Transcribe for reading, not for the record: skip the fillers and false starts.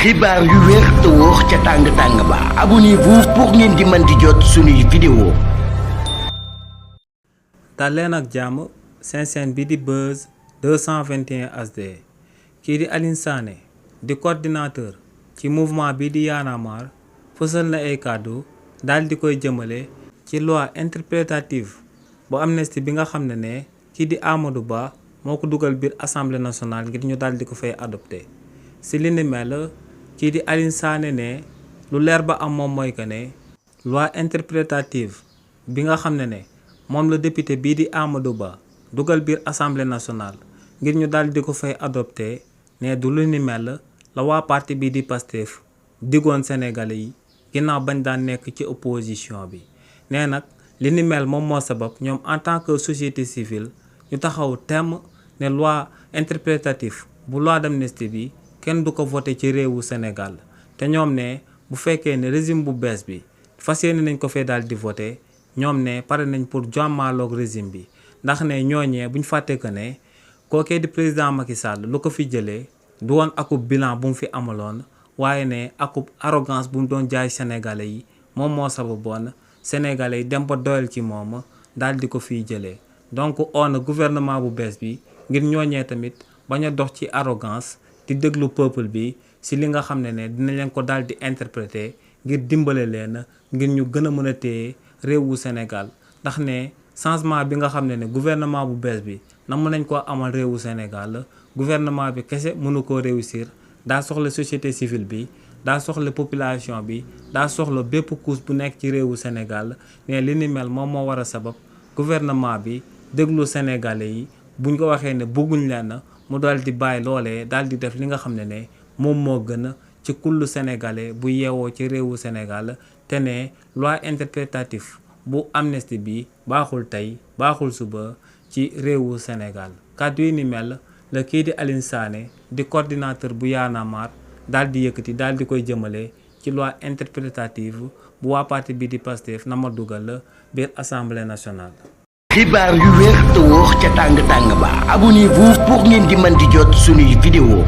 xibaar yu wér te wóor ca tàng-tàng ba abonnez-vous pour ngeen di mën di jot suñuy vidéo. dal leen ak jàmm seen chaîne bi di Buzz 221 HD kii di Alioune Sané di coordinateur ci mouvement bi di Y'en a marre fësal na ay kàddu daal di koy jëmale ci loi interprétative bu amnistie bi nga xam ne kii di Amadou Ba moo ko dugal biir assemblée nationale ngir ñu daal di ko fay adopté si li ni mel kii di Alioune Sané ne lu leer ba am moom mooy que ne loi interprétative bi nga xam ne moom la député bii di Amadou Ba dugal biir assemblée nationale ngir ñu daal di ko fay adopté ne du lu ni mel la waa parti bii di Pastef diggoon Sénégalais yi ginnaaw bañ daan nekk ci opposition bi nee nag li ni mel moom moo sabab ñoom en tant que société civile ñu taxaw temm ne loi interprétative bu loi d'amnistie bi kenn du ko voté ci réewu Sénégal te ñoom ne bu fekkee ne régime bu bees bi fas yéene nañ ko fee daal di voté ñoom ne pare nañ pour jàmmaaloog régime bi ndax ne ñooñee buñ fàtte que ne kookee di président Macky Sall lu ko fi jëlee du woon akub bilan bu mu fi amaloon waaye ne akub arrogance bu mu doon jaay sénégalais yi moom moo sababoon sénégalais yi dem ba doyal ci moom daal di ko fiy jëlee donc on gouvernement bu bees bi ngir ñooñee tamit bañ a dox ci arrogance di déglu peuple bi si li nga xam ne dinañ leen ko daal di interpréter ngir dimbale leen ngir ñu gën a mën a téye réewu Sénégal ndax ne changement bi nga xam ne gouvernement bu bees bi na mën nañ koo amal réewu Sénégal gouvernement bi kese mënu koo réussir daa soxla société civile bi daa soxla population bi daa soxla bépp couche bu nekk ci réewu Sénégal ne li ni mel moom moo war a sabab gouvernement bi déglu Sénégalais yi buñ ko waxee ne bëgguñ leen mu daal di bàyyi loolee daal di def li nga xam ne moom moo gën ci kullu sénégalais bu yeewoo ci réewu Sénégal te ne loi interprétative bu amnistie bi baaxul tey baaxul suba ci réewu Sénégal kàddu yi ni mel la kii di Alioune Sané di coordinateur bu Y'en a marre daal di yëkkati daal di koy jëmale ci loi interprétative bu waa parti bi di Pastef na ma dugal biir assemblée nationale. xibaar yu wér te wóor ca tàng-tàng ba abonnez-vous pour ngeen di mën di jot suñuy vidéo.